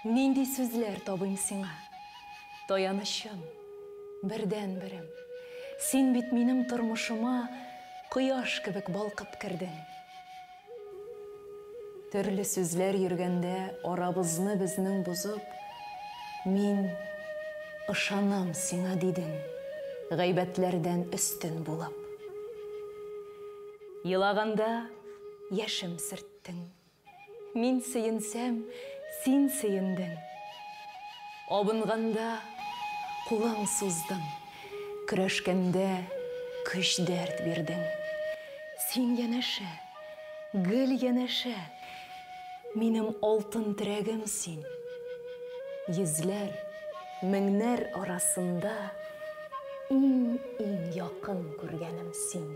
Нинди сүзләр табыйм сиңа? Таянычым, бердәнберем. Син бит минем тормышыма кояш кебек балкып кердең. Төрле сүзләр йөргәндә арабызны безнең бозып, мин ышанам сиңа, дидең, гайбәтләрдән өстен булып. Елаганда яшем сөрттең. Мин сөенсәм, син сөендең. Абынганда кулың суздың, көрәшкәндә көч-дәрт бирдең. Син янәшә, гел янәшә, минем алтын терәгем син. Йөзләр, меңнәр арасында иң-иң якын күргәнем син.